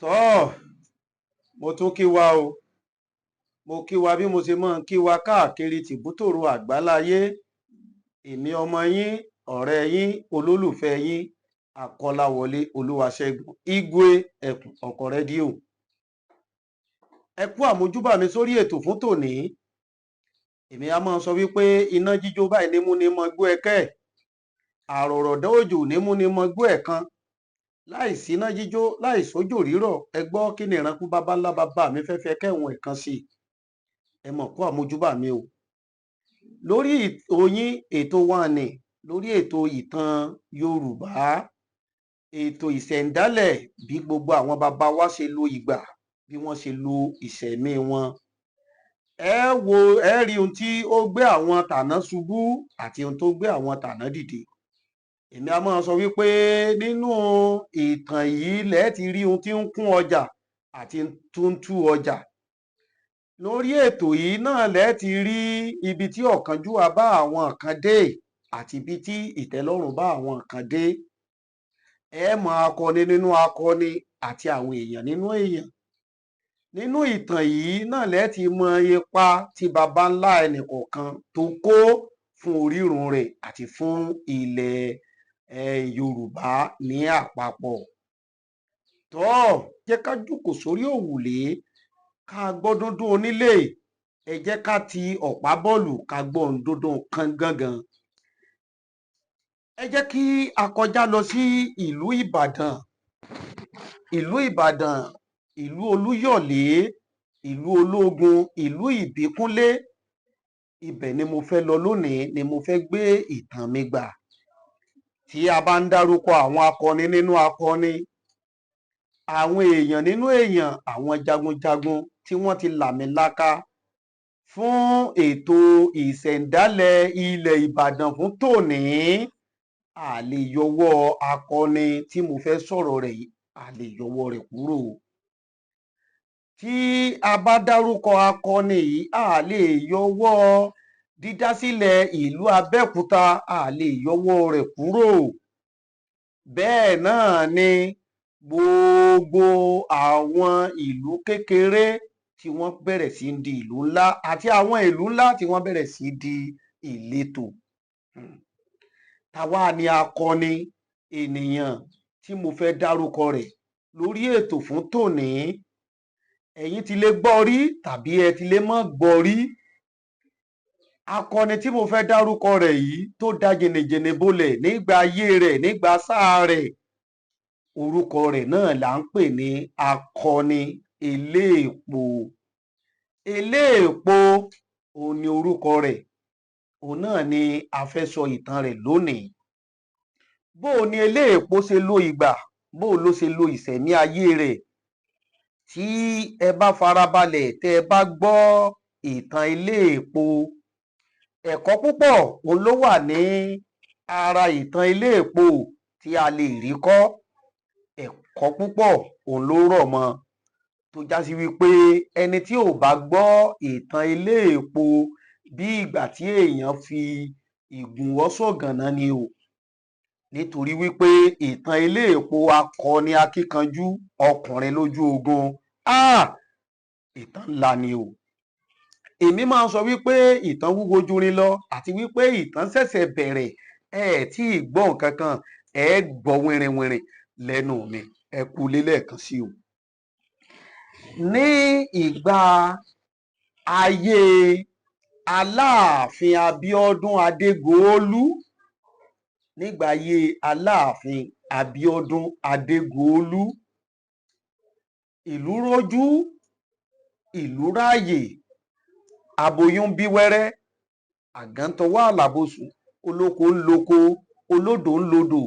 Tọ́, mo tún kí wa o. Mo kí wa bí mo ṣe máa ń kí wa káàkiri tìbútòrò àgbáláyé. Èmi ọmọ yín, ọ̀rẹ́ yín, olólùfẹ́ yín, Akọ́láwọlé Olúwaṣẹ́gun Igwe Ẹkùn Ọkọ̀ Rédíò. Ẹ kú àmójúbà mi sórí ètò fún tòní. Èmi a máa sọ wípé iná jíjó báyìí ní múni mọgbó ẹkẹ́, àròrọ̀dá òjò ní múni mọgbó ẹ̀kan. Láì síná jíjó, láì sójò rírọ̀, ẹ gbọ́, kí ni ìránkú bàbá ńlá bàbá mi fẹ́ fẹ́ kẹ́hùn ẹ̀kan sí i? Ẹ mọ̀ kú àmójúbà mi o. Lórí oyin ètò wa ni, lórí ètò ìtàn Yorùbá, ètò ìṣẹ̀ǹdálẹ̀, bí gbogbo àwọn bàbá wa ṣe lo ìgbà, bí wọ́n ṣe lo ìṣẹ̀mí wọn. Ẹ wo, ẹ rí ohun tí ó gbé àwọn tàná ṣubú àti ohun tó gbé àwọn tàná dìde. Èmi a máa sọ wípé nínú ìtàn yìí lẹ́ẹ̀ ti rí ohun tí ń kún ọjà àti tó ń tú ọjà. Lórí ètò yìí náà lẹ́ẹ̀ ti rí ibi tí ọ̀kánjúwà bá àwọn kan dé àti ibi tí ìtẹ́lọ́rùn bá àwọn kan dé. Ẹ mọ akọni nínú akọni àti àwọn èèyàn nínú èèyàn. Nínú ìtàn yìí náà lẹ́ẹ̀ ti mọ ipa tí baba ńlá ẹnìkọ̀ọ̀kan tó kó fún orírun rẹ̀ àti fún ilẹ̀ Yorùbá ní àpapọ̀. Tọ́, jẹ́ ká jókòó sórí òrùlé, ká gbọ́ dúndún onílé. Ẹ jẹ́ ká ti ọ̀pá bọ́ọ̀lù, ká gbọ́ ohun dúndún kan gángan. Ẹ jẹ́ kí a kọjá lọ sí ìlú Ìbàdàn, ìlú Ìbàdàn, ìlú Olúyọ̀lé, ìlú ológun, ìlú Ìbíkúnlé. Ibẹ̀ ni mo fẹ́ lọ lónìí, ni mo fẹ́ gbé ìtàn mi gbà. Tí a bá ń dárúkọ àwọn akọni nínú akọni, àwọn èèyàn nínú èèyàn, àwọn jagunjagun tí wọ́n ti làmìlaka fún ètò ìṣẹ̀ǹdálẹ̀ ilẹ̀ Ìbàdàn fún tòní, a lè yọwọ́ akọni tí mo fẹ́ sọ̀rọ̀ rẹ̀ yìí, a lè yọwọ́ rẹ̀ kúrò. Tí a bá dárúkọ akọni yìí, a lè yọwọ́ dídásílẹ̀ ìlú Abẹ́òkúta, a lè yọwọ́ rẹ̀ kúrò. Bẹ́ẹ̀ náà ni gbogbo àwọn ìlú kékeré tí wọ́n bẹ̀rẹ̀ sí í di ìlú ńlá àti àwọn ìlú ńlá tí wọ́n bẹ̀rẹ̀ sí í di ìletò. Ta wá ni akọni ènìyàn tí mo fẹ́ dárúkọ rẹ̀ lórí ètò fún tòní? Ẹ̀yin ti lè gbọ́ rí tàbí ẹ ti lè má gbọ́ rí. Akọni tí mo fẹ́ dárúkọ rẹ̀ yìí, tó da jìnnìjìnnì bolẹ̀ nígbà ayé rẹ̀, nígbà sáà rẹ̀, orúkọ rẹ̀ náà là ń pè ní Akọni Eléèpo. Eléèpo òun ni orúkọ rẹ̀, òun náà ni a fẹ́ sọ ìtàn rẹ̀ lónìí. Bó o ní Eléèpo ṣe lo ìgbà, bó o ló ṣe lo ìṣẹ̀mí ayé rẹ̀? Tí ẹ bá farabalẹ̀, tẹ́ ẹ bá gbọ́ ìtàn Eléèpo, ẹ̀kọ́ púpọ̀ òun ló wà ní ara ìtàn Eléèpo tí a lè rí kọ́. Ẹ̀kọ́ púpọ̀ òun ló rọ̀ mọ́, tó já sí wípé ẹni tí ò bá gbọ́ ìtàn Eléèpo, bí ìgbà tí èèyàn fi ìgúnwọ́ sọ̀gànná ni o, nítorí wípé ìtàn Eléèpo, akọni akíkanjú ọkùnrin lójú ogun, ìtàn ńlá ni o. Èmi máa ń sọ wípé ìtàn wúwo jurin lọ, àti wípé ìtàn ṣẹ̀ṣẹ̀ bẹ̀rẹ̀. Ẹ ẹ̀ tí ì gbọ́ nǹkan kan, ẹ gbọ́ wìnrìnwìnrìn lẹ́nu mi. Ẹ kú ilé lẹ́ẹ̀kan sí o. Ní ìgbà ayé Aláàfin Abíọ́dún Adégòólú, nígbà ayé Aláàfin Abíọ́dún Adégòólú, ìlú rójú, ìlú ráàyè, aboyún bí wẹ́rẹ́, àgàn tọwọ́ àlàbòsùn, olóko ń loko, olódò ń lodò,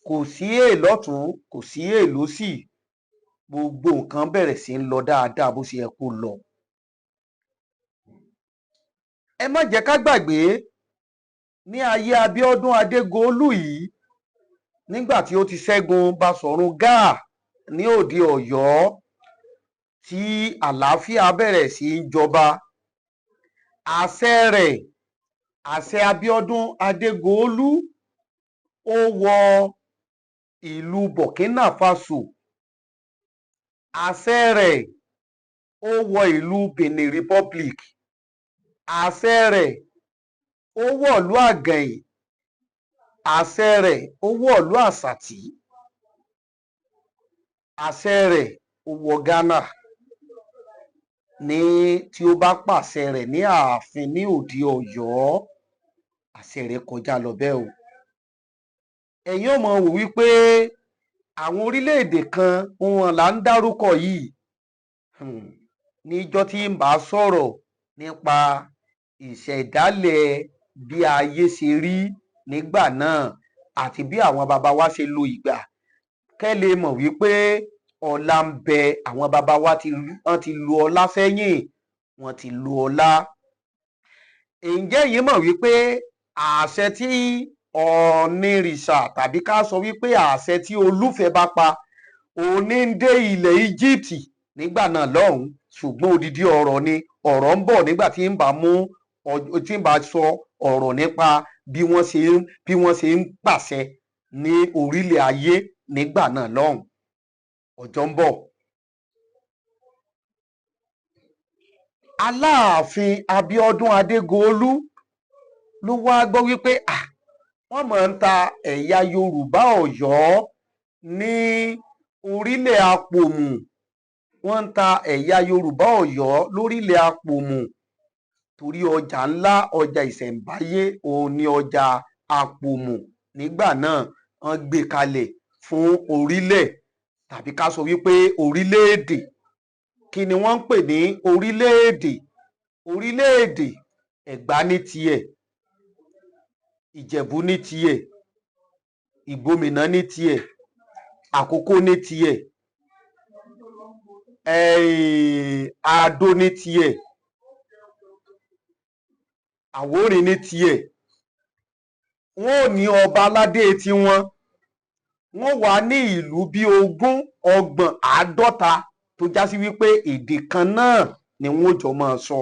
kò sí è lọ́tùn-ún, kò sí è lósì, gbogbo nǹkan bẹ̀rẹ̀ sí ń lọ dáadáa bó ṣe yẹ kó lọ. Ẹ má jẹ́ ká gbàgbé, ní ayé Abíọ́dún Adégòólú yìí, nígbà tí ó ti ṣẹ́gun Basọ̀run Gáà ní òde Ọ̀yọ́, tí àlàáfíà bẹ̀rẹ̀ sí í jọba, àṣẹ rẹ̀, àṣẹ Abíọ́dún Adégòólú, ó wọ ìlú Burkina Faso. Àṣẹ rẹ̀ ó wọ ìlú Benin Republic, àṣẹ rẹ̀ ó wọ̀lú Àgànyìn, àṣẹ rẹ̀ ó wọ̀lú Àsàtì, àṣẹ rẹ̀ ó wọ Ghana. Ní tí ó bá pàṣẹ rẹ̀ ní ààfin ní òde Ọ̀yọ́, àṣẹ rẹ̀ kọjá lọ bẹ́ẹ̀ o. Ẹ̀yin ó mọ̀ wò wípé àwọn orílẹ̀-èdè kan wọn là ń dárúkọ yìí. Níjọ́ tí n bá sọ̀rọ̀ nípa ìṣẹ̀dálẹ̀ bí ayé ṣe rí nígbà náà àti bí àwọn baba wa ṣe lo ìgbà, kẹ́ lè mọ̀ wípé ọlá ń bẹ. Àwọn baba wa ti wọ́n ti lo ọlá sẹ́yìn, wọ́n ti lo ọlá. Ǹjẹ́ ẹ̀yin mọ̀ wípé àṣẹ tí Ọ̀ọ̀nìrìṣà, tàbí ká sọ wípé àṣẹ tí Olúfẹ́ bá pa, òní ń dé ilẹ̀ Egypt nígbà náà lọ́hùn-ún? Ṣùgbọ́n odidi ọ̀rọ̀ ni, ọ̀rọ̀ ń bọ̀ nígbà tí ń bá mú tí ń bá sọ ọ̀rọ̀ nípa bí wọ́n ṣe ń pàṣẹ ní orílẹ̀ ayé nígbà náà lọ́hùn. Ọjọ́ ń bọ̀. Aláàfin Abíọ́dún Adégolú ló wá gbọ́ wípé wọ́n máa ń ta ẹ̀yà Yorùbá Ọ̀yọ́ ní orílẹ̀ Apòmù, wọ́n ń ta ẹ̀yà Yorùbá Ọ̀yọ́ lórílẹ̀ Apòmù, torí ọjà ńlá, ọjà ìṣẹ̀ǹbáyé òun ni ọjà Apòmù nígbà náà. Wọ́n gbé kalẹ̀ fún orílẹ̀, tàbí ká sọ wípé orílẹ̀-èdè. Kí ni wọ́n ń pè ní orílẹ̀-èdè? Orílẹ̀-èdè, Ẹ̀gbá ní tiẹ̀, Ìjẹ̀bú ní tiẹ̀, Ìgbómìnà ní tiẹ̀, Àkókó ní tiẹ̀, Adó ní tiẹ̀, Àwórì ní tiẹ̀. Wọ́n ò ní ọba aládé tiwọn, wọ́n wà ní ìlú bíi 20, 30, 50 tó já sí wípé èdè kan náà ni wọ́n ó jọ máa sọ,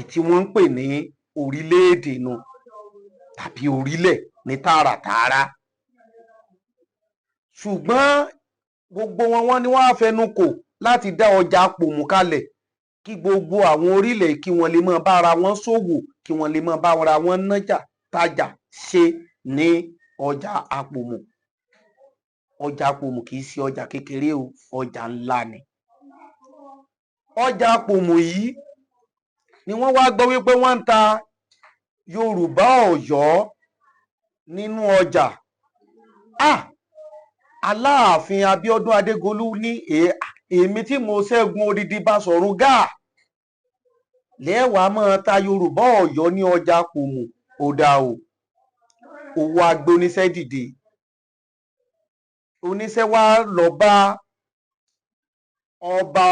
tí wọ́n ń pè ní orílẹ̀-èdè nu, tàbí orílẹ̀ ní tààràtààrà. Ṣùgbọ́n gbogbo wọn, wọ́n ní wọ́n á fẹnu kò láti dá ọjà Apòmù kalẹ̀ kí gbogbo àwọn orílẹ̀ kí wọ́n lè máa bára wọn ṣòwò, kí wọ́n lè máa bára wọn nájà tajà ṣe ní ọjà Apòmù. Ọjà Apòmù kì í ṣe ọjà kékeré o, ọjà ńlá ni. Ọjà Apòmù yìí ni wọ́n wá gbọ́ wípé wọ́n ń ta Yorùbá Ọ̀yọ́ nínú ọjà. Aláàfin Abíọ́dún Adégolú ní, èmi tí mo ṣẹ́gun odidi Basọ̀run Gáà, lẹ́wàá máa ta Yorùbá Ọ̀yọ́ ní ọjà Apòmù? Ó dáa o. Owó agbé oníṣẹ́ dìde, oníṣẹ́ wá lọ bá ọba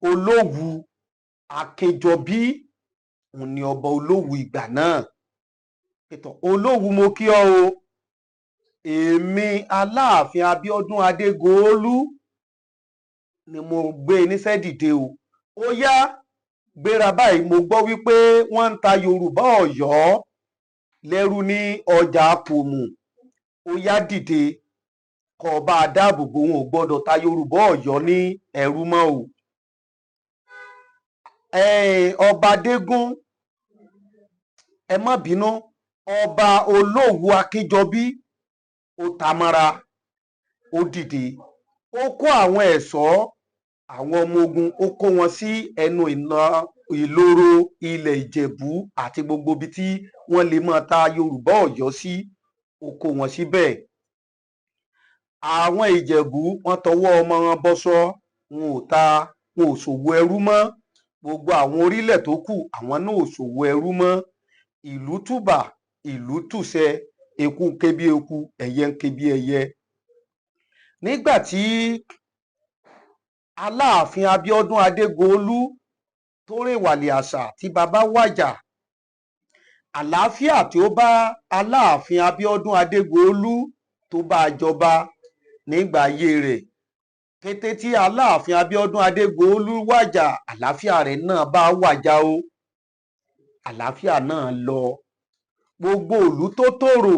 Olówu Akínjọbí, òun ni ọba Olówu ìgbà náà. Olówu, mo kí ọ o, èmi Aláàfin Abíọ́dún Adégolú ni mo gbé níṣẹ́ dìde o. Ó yá, gbéra báyìí, mo gbọ́ wípé wọ́n ń ta Yorùbá Ọ̀yọ́ lẹ́rú ní ọjà Apòmù. Ó yá, dìde kó o bá a dáàbò bò wọn, ò gbọ́dọ̀ ta Yorùbá Ọ̀yọ́ ní ẹrú mọ́ o. Ọba Dégún, ẹ má bínú, ọba Olówu Akínjọbí ó ta mọ́ra, ó dìde, ó kó àwọn ẹ̀ṣọ́, àwọn ọmọ ogun, ó kó wọn sí ẹnu ìnà ìloro ilẹ̀ Ìjẹ̀bú àti gbogbo ibi tí wọ́n lè máa ta Yorùbá Ọ̀yọ́ sí, ó kó wọn síbẹ̀. Àwọn Ìjẹ̀bú wọ́n tọwọ́ ọmọ wọn bọṣọ, wọn ò ta, wọn ò ṣòwò ẹrú mọ́. Gbogbo àwọn orílẹ̀ tó kù, àwọn náà ò ṣòwò ẹrú mọ́. Ìlú tùbà, ìlú tùṣẹ, eku ń ké bí eku, ẹyẹ ń ké bí ẹyẹ. Nígbà tí Aláàfin Abíọ́dún Adégolú tó rèwàlẹ̀ àṣà tí baba wàjà, àlàáfíà tí ó bá Aláàfin Abíọ́dún Adégolú tó bá a jọba nígbà ayé rẹ̀, kété tí Aláàfin Abíọ́dún Adégolú wàjà, àlàáfíà rẹ̀ náà bá wàjà o, àlàáfíà náà lọ. Gbogbo ìlú tó tòrò.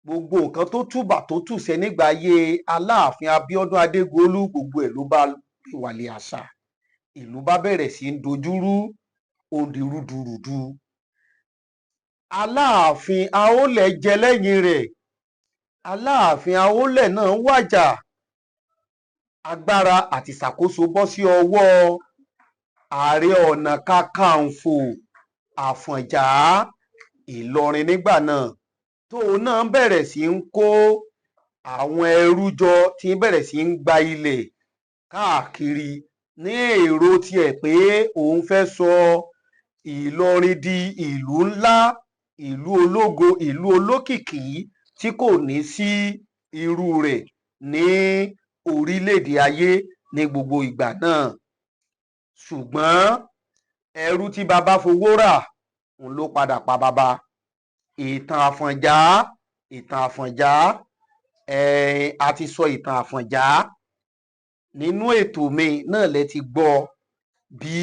Gbogbo nǹkan tó tùbà tó tùṣẹ nígbà ayé Aláàfin Abíọ́dún Adégolú, gbogbo ẹ̀ ló bá wàlẹ̀ àṣà. Ìlú bá bẹ̀rẹ̀ sí í dojúrú, ó ń di rúdurùdu. Aláàfin Aólẹ̀ jẹ lẹ́yìn rẹ̀. Aláàfin Aólẹ̀ náà wàjà, agbára àti ìṣàkóso bọ́ sí ọwọ́ Ààrẹ Ọ̀nà Kakanfò Àfọ̀njá Ìlọrin nígbà náà, tóun náà bẹ̀rẹ̀ sí ń kó àwọn ẹrú jọ, tí ń bẹ̀rẹ̀ sí ń gba ilẹ̀ káàkiri ní èrò tiẹ̀ pé òun fẹ́ sọ Ìlọrin di ìlú ńlá, ìlú ológo, ìlú olókìkí tí kò ní sí irú rẹ̀ ní orílẹ̀-èdè ayé ní gbogbo ìgbà náà. Ṣùgbọ́n ẹrú tí baba fowó rà, òun ló padà pa baba. Ìtàn Àfọ̀njá, ìtàn Àfọ̀njá, a ti sọ ìtàn Àfọ̀njá nínú ètò mi náà. Lẹ ti gbọ́ bí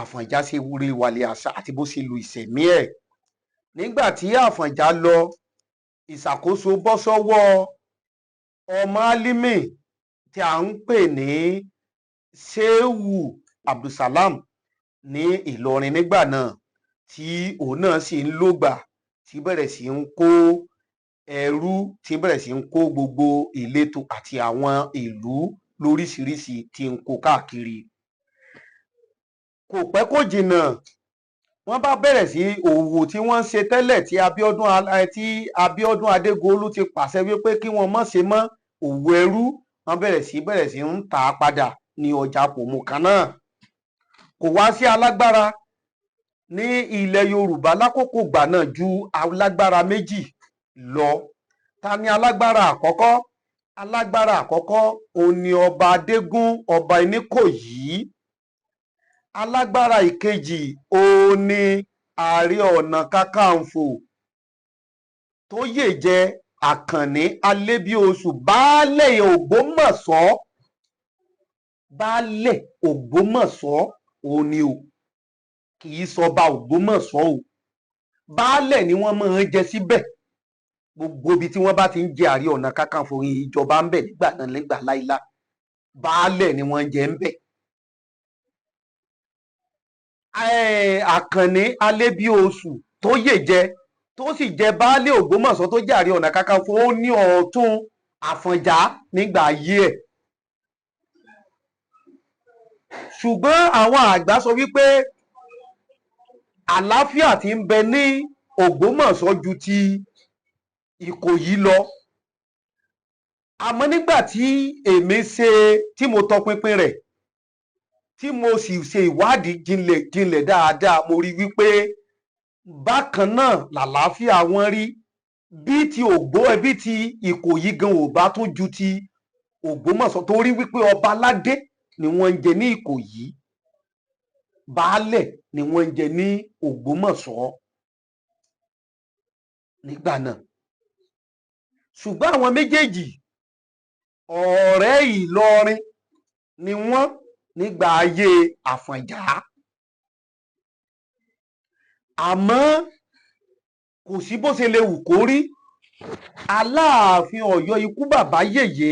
Àfọ̀njá ṣe wúre wàlẹ̀ àṣà àti bó ṣe lu ìṣẹ̀mí ẹ̀. Nígbà tí Àfọ̀njá lọ, ìṣàkóso bọ́ sọ́wọ́ ọmọ Álímì tí à ń pè ní Shehu Abdulsalam ní Ìlọrin nígbà náà, tí òun náà sì ń lògbà, tí bẹ̀rẹ̀ sí ń kó ẹrú, tí bẹ̀rẹ̀ sí ń kó gbogbo ìletò àti àwọn ìlú lóríṣiríṣi tí ń kó káàkiri. Kò pẹ́ kò jìnnà, wọ́n bá bẹ̀rẹ̀ sí òwò tí wọ́n ń ṣe tẹ́lẹ̀ tí Abíọ́dún Adégolú ti pàṣẹ wípé kí wọ́n má ṣe mọ́, òwò ẹrú. Wọ́n bẹ̀rẹ̀ sí ń tà á padà ní ọjà Pòmù kan náà. Kò wá sí alágbára ní ilẹ̀ Yorùbá lákòókò ìgbà náà ju alágbára méjì lọ. Ta ni alágbára àkọ́kọ́? Alágbára àkọ́kọ́ òun ni Ọba Adégún, ọba Oníkòyí. Alágbára ìkejì òun ni Ààrẹ Ọ̀nà Kakanfò tó yè jẹ, Àkànní Alébíoṣù, baálẹ̀ Ògbómọ̀ṣọ́. Baálẹ̀ Ògbómọ̀ṣọ́ òun ni o, kì í sọba Ògbómọ̀ṣọ́ o. Baálẹ̀ ni wọ́n máa ń jẹ síbẹ̀. Gbogbo ibi tí wọ́n bá ti ń jẹ Ààrẹ Ọ̀nà Kakanfò ìjọba ń bẹ̀ nígbà náà, nígbà láíláí, baálẹ̀ ni wọ́n ń jẹ ń bẹ̀. Àkànní Alébíoṣù tó yè jẹ, tó sì jẹ baálé Ògbómọ̀ṣọ́, tó jẹ́ Ààrẹ Ọ̀nà Kakanfò, ó ní ọ̀tún Àfọ̀njá nígbà ayé ẹ̀. Ṣùgbọ́n àwọn àgbà sọ wípé àlàáfíà tí ń bẹ ní Ògbómọ̀ṣọ́ ju ti Ìkòyí lọ. Àmọ́ nígbà tí èmi ṣe, tí mo tọpinpin rẹ̀, tí mo sì ṣe ìwádìí jinlẹ̀ jinlẹ̀ dáadáa, mo rí wípé bákan náà làlàáfíà wọn rí. Bí ti Ògbó ẹbí ti Ìkòyí gan ò bá tún ju ti Ògbómọ̀ṣọ́, torí wípé ọba aládé ni wọ́n ń jẹ ní Ìkòyí, baálẹ̀ ni wọ́n ń jẹ ní Ògbómọ̀ṣọ́ nígbà náà. Ṣùgbọ́n àwọn méjèèjì, ọ̀rẹ́ Ìlọrin ni wọ́n nígbà ayé Àfọ̀njá. Àmọ́ kò sí bó ṣe lè wù kó rí, Aláàfin Ọ̀yọ́, ikú bàbá yèyé,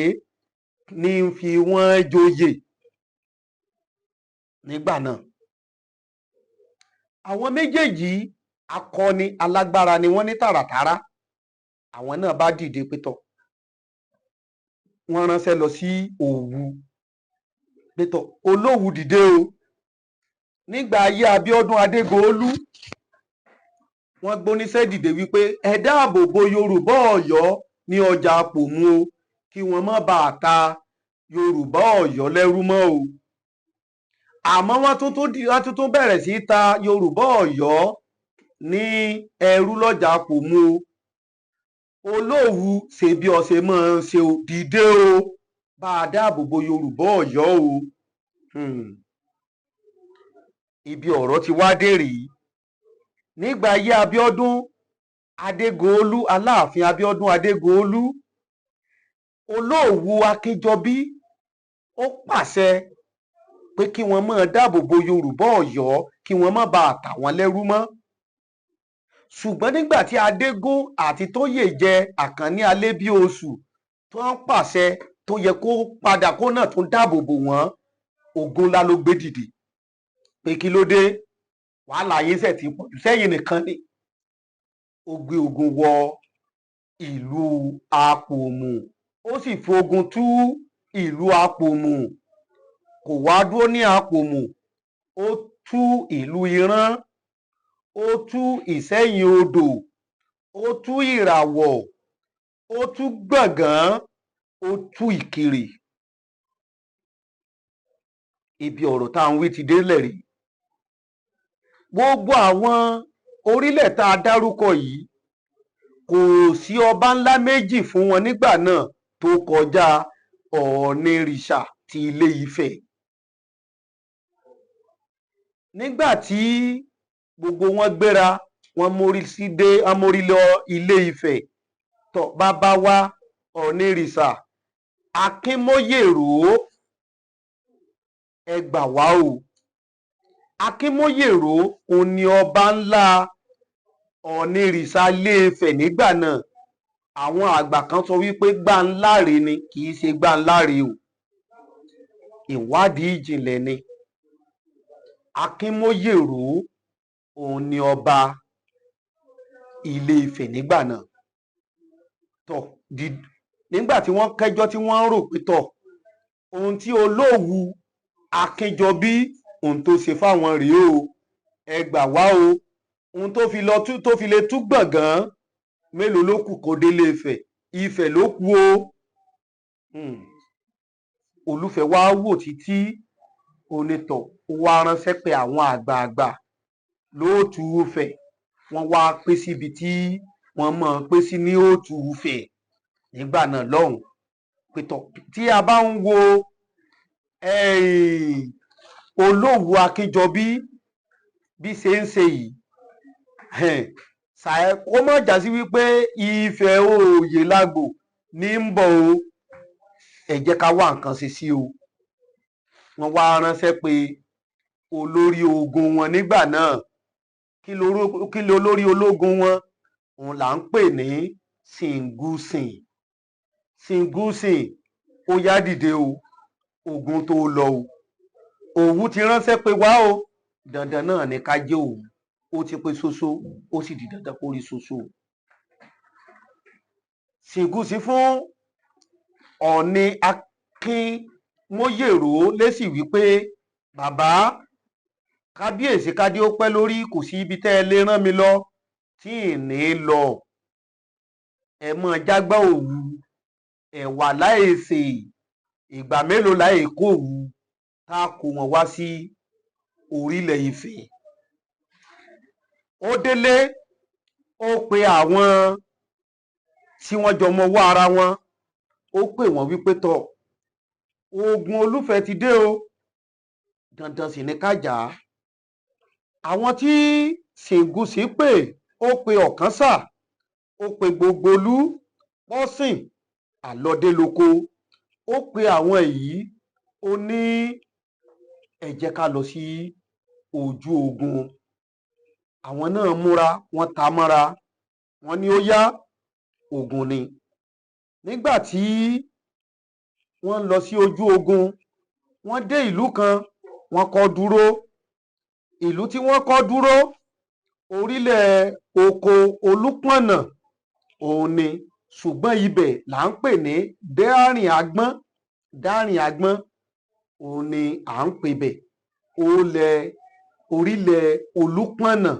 ní ń fi wọ́n joyè nígbà náà. Àwọn méjèèjì, akọni alágbára ni wọ́n ní tààràtàrà. Àwọn náà bá dìde pétọ̀, wọ́n ránṣẹ́ lọ sí Òwu pétọ̀, Olówu dìde o. Nígbà ayé Abíọ́dún Adégòólú, wọ́n gbóníṣẹ́ dìde wípé ẹ dáàbò bo Yorùbá Ọ̀yọ́ ní ọjà Pòmù o, kí wọ́n má bàa ta Yorùbá Ọ̀yọ́ lẹ́rú mọ́ o. Àmọ́ wọ́n tún bẹ̀rẹ̀ sí í ta Yorùbá Ọ̀yọ́ ní ẹrú lọ́jà Pòmù o. Olówu, ṣe bí ọṣẹ máa ń ṣe o, dìde o, bá a dáàbò bo Yorùbá Ọ̀yọ́ o. Ibi ọ̀rọ̀ ti wá dé rèé. Nígbà ayé Abíọ́dún Adégòólú, Aláàfin Abíọ́dún Adégòólú, Olóòwu Akínjọbí ó pàṣẹ pé kí wọ́n máa dáàbò bo Yorùbá Ọ̀yọ́, kí wọ́n má bàa tà wọ́n lẹ́rú mọ́. Ṣùgbọ́n nígbà tí Adégún àti Tóyèjẹ Àkànní Alébíoṣù tó ń pàṣẹ tó yẹ kó padà kó náà tún dáàbò bò wọ́n, ogun ńlá ló gbé dìde pé kí ló dé, wàhálà yín ṣe ti pọ̀jù sẹ́yìn nìkan ni. Ó gbé ogun wọ ìlú Apòmù, ó sì fogun tú ìlú Apòmù. Kò wá dúró ní Apòmù, ó tú ìlú Ìrán, ó tú Ìsẹ́yìn Odò, ó tú Ìràwọ̀, ó tú Gbọ̀ngán, ó tú Ìkirè. Ibi ọ̀rọ̀ tá à ń wí ti délẹ̀ rí. Gbogbo àwọn orílẹ̀ tá a dárúkọ yìí, kò sí ọba ńlá méjì fún wọn nígbà náà tó kọjá Ọ̀ọ̀nìrìṣà ti Ilé Ifẹ̀. Nígbà tí gbogbo wọn gbéra, wọn mórí sí dé, wọn mórí lọ Ilé Ifẹ̀. Tó bàbá wa Ọ̀ọ̀nìrìṣà Akínmóyèrò, ẹ gbà wá o. Akínmóyèrò òun ni ọba ńlá Ọ̀ọ̀nìrìṣà Ilé Ifẹ̀ nígbà náà. Àwọn àgbà kan sọ wípé Gbáńláre ni, kì í ṣe Gbáńláre o. Ìwádìí ìjìnlẹ̀ ni. Akínmóyèrò òun ni ọba Ilé Ifẹ̀ nígbà náà. Tọ nígbà tí wọ́n kẹ́jọ́, tí wọ́n ń rò pé tọ̀, ohun tí Olówu Akínjọbí, ohun tó ṣe fáwọn rèé o, ẹ gbà wá o. Ohun tó fi lọ tú, tó fi lè tú Gbọ̀ngàn, mélòó ló kù kó délé Ifẹ̀? Ifẹ̀ ló kù o. Olúfẹ̀ wá wò títí, onítọ̀ ó wá ránṣẹ́ pé àwọn àgbààgbà lóòtú Ifẹ̀. Wọ́n wá pé síbi tí wọ́n mọ̀ pé sí ní òtù Ifẹ̀ nígbà náà lọ́hùn pé tọ̀, tí a bá ń wo Olówu Akínjọbí bí ṣe ń ṣe yìí, kó má já sí wípé Ifẹ̀ òòyè lágbo ní ń bọ̀ o, ẹ jẹ́ ká wá nǹkan ṣe sí o. Wọ́n wá ránṣẹ́ pé olórí ogun wọn nígbà náà. Kí ló olórí ológun wọn? Òun là ń pè ní Ṣìngúsìn. Ṣìngúsìn, ó yá, dìde o, ogun tó lọ o. Òwú ti ránṣẹ́ pé wá o, dandan náà ni ká jẹ́ Òwú. Ó ti pé ṣoṣo, ó sì di dandan kó rí ṣoṣo. Ṣìngúsìn fún Ọ̀ọ̀ni Akínmóyèrò lésì wípé bàbá kábíyèsí, kádé ó pẹ́ lórí, kò sí ibi tẹ́ ẹ lè rán mi lọ tí ì ní lọ. Ẹ mọ́ jágbá Òwu, ẹ̀wà láìsè, ìgbà mélòó láì kó òwu tá a kó wọn wá sí orílẹ̀ Ifẹ̀. Ó délé, ó pe àwọn tí wọ́n jọ mọwọ́ ara wọn, ó pè wọ́n wípé tọ̀, ogun Olúfẹ̀ ti dé o, dandan sì ni ká jà á. Àwọn tí Ṣìngúsì pè, ó pe Ọ̀kánsà, ó pe Gbogbolú, Pọ́sìn Àlọ́déloko, ó pe àwọn yìí, ó ní ẹ jẹ́ ká lọ sí ojú ogun. Àwọn náà múra, wọ́n ta mọ́ra, wọ́n ní ó yá, ogun ni. Nígbà tí wọ́n ń lọ sí ojú ogun, wọ́n dé ìlú kan, wọ́n kọ́ dúró. Ìlú tí wọ́n kọ́ dúró, orílẹ̀ oko Olúpọ̀nà òun ni, ṣùgbọ́n ibẹ̀ là ń pè ní Dárìn Agbọ́n. Dárìn Agbọ́n òun ni à ń pè bẹ̀. Ó lẹ̀ orílẹ̀ Olúpọ̀nà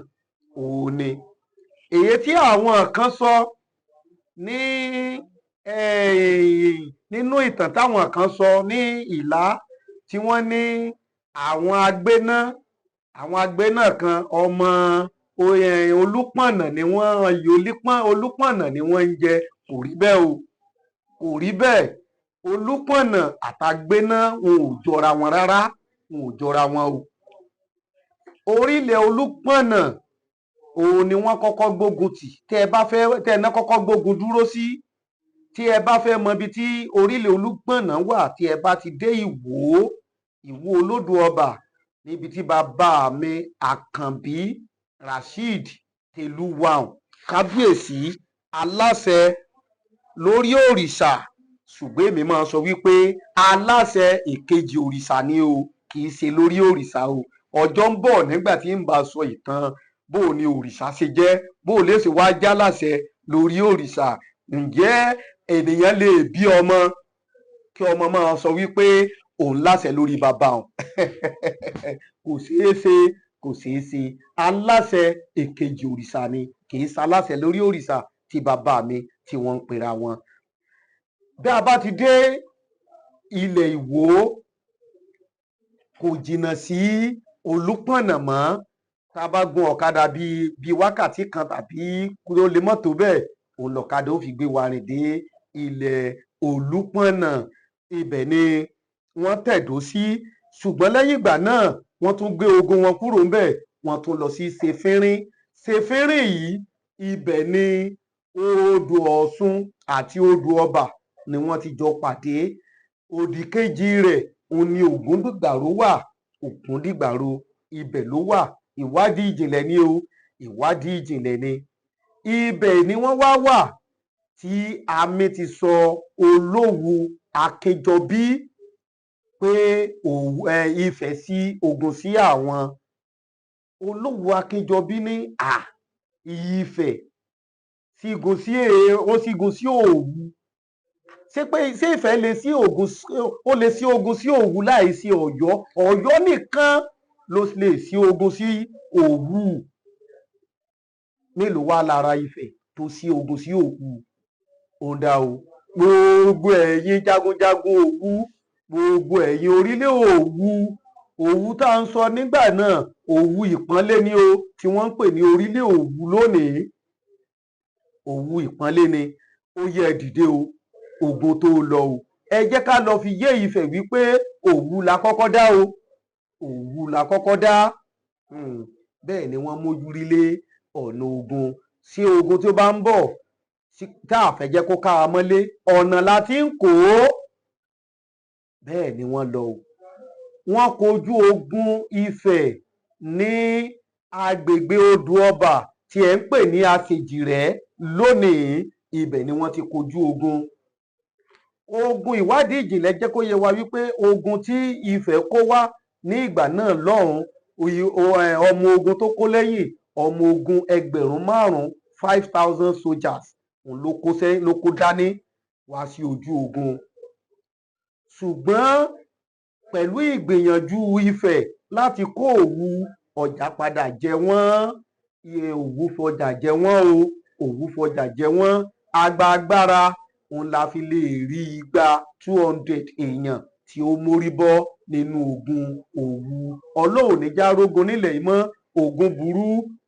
òun ni. Èyí tí àwọn kan sọ ní nínú ìtàn táwọn kan sọ ní Ìlá, tí wọ́n ní àwọn agbéná kan, ọmọ Olúpọ̀nà ni wọ́n, Olúpọ̀nà ni wọ́n ń jẹ, kò rí bẹ́ẹ̀ o, kò rí bẹ́ẹ̀. Olúpọ̀nà àtàgbéná, wọn ò jọra wọn rárá, wọn ò jọra wọn o. Orílẹ̀ Olúpọ̀nà òun ni wọ́n kọ́kọ́ gbógun tì. Tẹ́ ẹ bá fẹ́, tẹ́ ẹ náà kọ́kọ́ gbógun dúró sí, tí ẹ bá fẹ́ mọ ibi tí orílẹ̀ Olúpọ̀nà wà, tí ẹ bá ti dé Ìwó, Ìwó Olódò Ọba, níbi tí bàbá mi Àkànbí Rasheed tẹ́ Tèlú wàhùn, kábíyèsí aláṣẹ lórí òrìṣà. Ṣùgbọ́n èmi máa sọ wípé aláṣẹ ìkejì òrìṣà ni o, kì í ṣe lórí òrìṣà o. Ọjọ́ ń bọ̀ nígbà tí ń bá sọ ìtàn bó o ní òrìṣà ṣe jẹ́, bó o lè ṣe wá jáláṣẹ lórí òrìṣà. Ǹjẹ́ ènìyàn lè bí ọmọ kí ọmọ máa sọ wípé òun láṣẹ lórí bàbá òun? Kò ṣeé ṣe, kò ṣeé ṣe. Aláṣẹ èkejì òrìṣà ni, kì í ṣaláṣẹ lórí òrìṣà tí bàbá mi tí wọ́n ń pera wọn. Bí a bá ti dé ilẹ̀ Ìwó, kò jìnnà sí Olúpọ̀nà mọ́. Tá a bá gun ọ̀kadà bíi wákàtí kan tàbí kó lè mọ́tò bẹ́ẹ̀, òun lọ̀kadà ó fi gbé wa rìn dé ilẹ̀ Olúpọ̀nà. Ibẹ̀ ni wọ́n tẹ̀dó sí. Ṣùgbọ́n lẹ́yìn ìgbà náà, wọ́n tún gbé ogun wọn kúrò ńbẹ̀, wọ́n tún lọ sí Ṣefínrín. Ṣefínrín yìí, ibẹ̀ ni odò Ọ̀ṣun àti odò Ọbà ni wọ́n ti jọ pàdé. Òdì kejì rẹ̀ òun ni Ògúndìgbàrò wà. Ògúndìgbàrò, ibẹ̀ ló wà. Ìwádìí ìjìnlẹ̀ ni o, ìwádìí ìjìnlẹ̀ ni. Ibẹ̀ ni wọ́n wá wà tí àmì ti sọ Olówu Akínjọbí pé Ifẹ̀ sí ogun sí àwọn. Olówu Akínjọbí ní à Ifẹ̀ sígun sí, ó sígun sí Òwu. Ṣé pé ṣé Ifẹ̀ lè sí ogun, ó lè sí ogun sí Òwu láì sí Ọ̀yọ́? Ọ̀yọ́ nìkan ló lè sí ogun sí Òwu. Mélòó wá lára Ifẹ̀ tó sí ogun sí Òwu? Ó dá o. Gbogbo ẹ̀yin jagunjagun Òwu, gbogbo ẹ̀yin orílẹ̀ Òwu, Òwu tá à ń sọ nígbà náà, Òwu Ìpọ́nlé ni o, tí wọ́n ń pè ní orílẹ̀ Òwu lónìí. Òwu Ìpọ́nlé ni. Ó yẹ ẹ dìde o, ogun tó lọ o. Ẹ jẹ́ ká lọ fi yé Ifẹ̀ wípé Òwu la kọ́kọ́ dá o, Òwu la kọ́kọ́ dá. Bẹ́ẹ̀ ni wọ́n mójú rí lé ọ̀nà ogun sí. Ogun tí ó bá ń bọ̀ tá a fẹ́ jẹ́ kó ká wa mọ́lé, ọ̀nà la ti ń kó. Bẹ́ẹ̀ ni wọ́n lọ o. Wọ́n kojú ogun Ifẹ̀ ní agbègbè odò Ọba tí ẹ̀ ń pè ní Àṣejìrẹ́ lónìí. Ibẹ̀ ni wọ́n ti kojú ogun. Ogun, ìwádìí ìjìnlẹ̀ jẹ́ kó yé wa wípé ogun tí Ifẹ̀ kó wá ní ìgbà náà lọ́hùn, ọmọ ogun tó kó lẹ́yìn, ọmọ ogun 5,000, 5,000 soldiers, òun ló kó sẹ́ ló kó dání wá sí ojú ogun. Ṣùgbọ́n pẹ̀lú ìgbìyànjú Ifẹ̀ láti kó Òwu, ọjà padà jẹ wọ́n. Òwu fọjà jẹ wọ́n o, Òwu fọjà jẹ wọ́n. Agbágbára òun la fi lè rí 200 èèyàn tí ó mórí bọ́ nínú ogun Òwu. Ọlọ́run ní já rógun nílẹ̀ yìí mọ́. Ogun burú,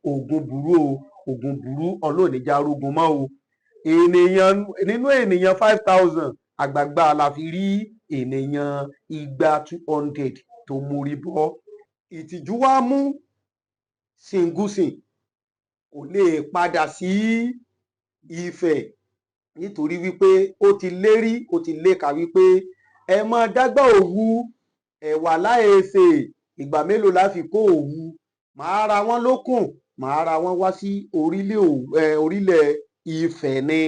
ogun burú o, ogun burú. Ọlọ́run ní já rógun mọ́ o. Ènìyàn nínú ènìyàn 5,000, àgbààgbà la fi rí ènìyàn igba, 200, tó mórí bọ́. Ìtìjú wá mú Ṣìngúsìn, kò lè padà sí Ifẹ̀ nítorí wípé ó ti lérí, ó ti léka wípé ẹ máa dágbà Òwu ẹ̀wà láìsè. Ìgbà mélòó la fi kó Òwu? Màá ra wọ́n lókùn, màá ra wọ́n wá sí orílẹ̀ Ifẹ̀ ni.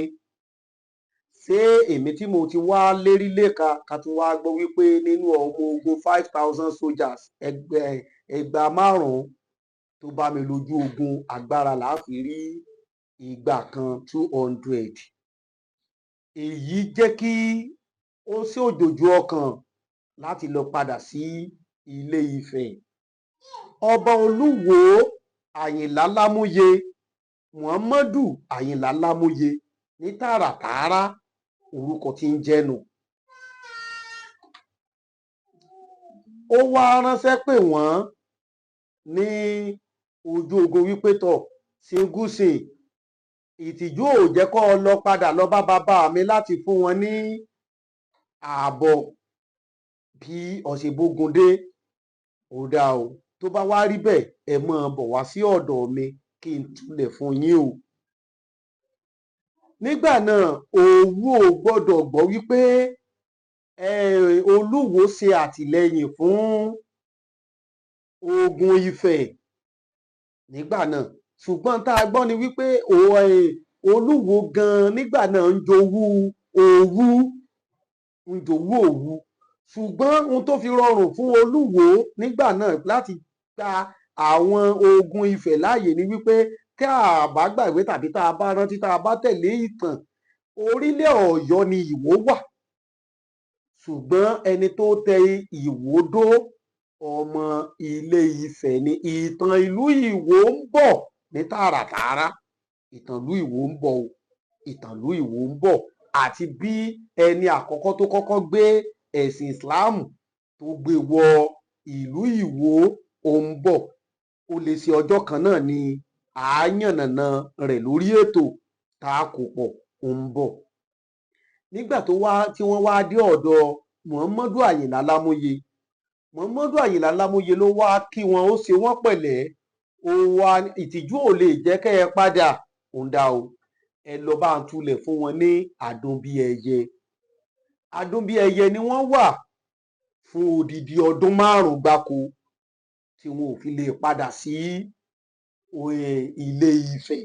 Ṣé èmi tí mo ti wá lérí léka, ká tún wá gbọ́ wípé nínú ọmọ ogun 5,000 soldiers, ẹgbẹ́ 5,000 tó bá mi lójú ogun, agbára là á fi rí igba kan, 200. Èyí jẹ́ kí ó sí òjòjú ọkàn láti lọ padà sí Ilé Ifẹ̀. Ọba Olúwo Àyìnlá Lámúyẹ, Muhammadu Àyìnlá Lámúyẹ ní tààràtààrà, orúkọ tí ń jẹ́ nù. Ó wá ránṣẹ́ pè wọ́n ní ojú ogun wípé, tọ̀ Ṣíngúsìn, ìtìjú ò jẹ́ kó o lọ padà lọ bá bàbá mi láti fún wọn ní ààbọ̀ bí ọ̀sẹ̀bógun dé. Ó dáa o, tó bá wá rí bẹ́ẹ̀, ẹ máa bọ̀ wá sí ọ̀dọ̀ mi kí n túlẹ̀ fún yín o. Nígbà náà, Òwu ò gbọ́dọ̀ gbọ́ wípé Olúwo ṣe àtìlẹ́yìn fún ogun Ifẹ̀ nígbà náà. Ṣùgbọ́n tá a gbọ́ ni wípé Olúwo gan nígbà náà ń jowú Òwu, ń jowú Òwu. Ṣùgbọ́n ohun tó fi rọrùn fún Olúwo nígbà náà láti gba àwọn ogun Ifẹ̀ láàyè ni wípé, tí a bá gbàgbé tàbí tá a bá rántí, tá a bá tẹ̀lé ìtàn, orílẹ̀ Ọ̀yọ́ ni Ìwó wà, ṣùgbọ́n ẹni tó tẹ Ìwó dó, ọmọ Ilé Ifẹ̀ ni. Ìtàn ìlú Ìwó ń bọ̀ ní tààràtààrà. Ìtàn ìlú Ìwó ń bọ̀ o. Ìtàn ìlú Ìwó ń bọ̀, àti bí ẹni àkọ́kọ́ tó kọ́kọ́ gbé ẹ̀sìn Islam tó gbé wọ ìlú Ìwó, ó ń bọ̀. Ó lè ṣe ọjọ́ kan náà ni àáyànnàna rẹ̀ lórí ètò tá a kò pọ̀. Ó ń bọ̀. Nígbà tó wá tí wọ́n wá dé ọ̀dọ̀ Muhammadu Àyìnlá Lámúyẹ, Muhammadu Àyìnlá Lámúyẹ ló wá kí wọn, ó ṣe wọ́n pẹ̀lẹ́. Ó wá ìtìjú ò lè jẹ́ kẹ́ ẹ padà òun dá o, ẹ lọ bá ń tulẹ̀ fún wọn ní Àdùnbíẹyẹ. Àdùnbíẹyẹ ni wọ́n wà fún odidi ọdún 5 gbáko tí wọn ò fi lè padà sí Ilé Ifẹ̀.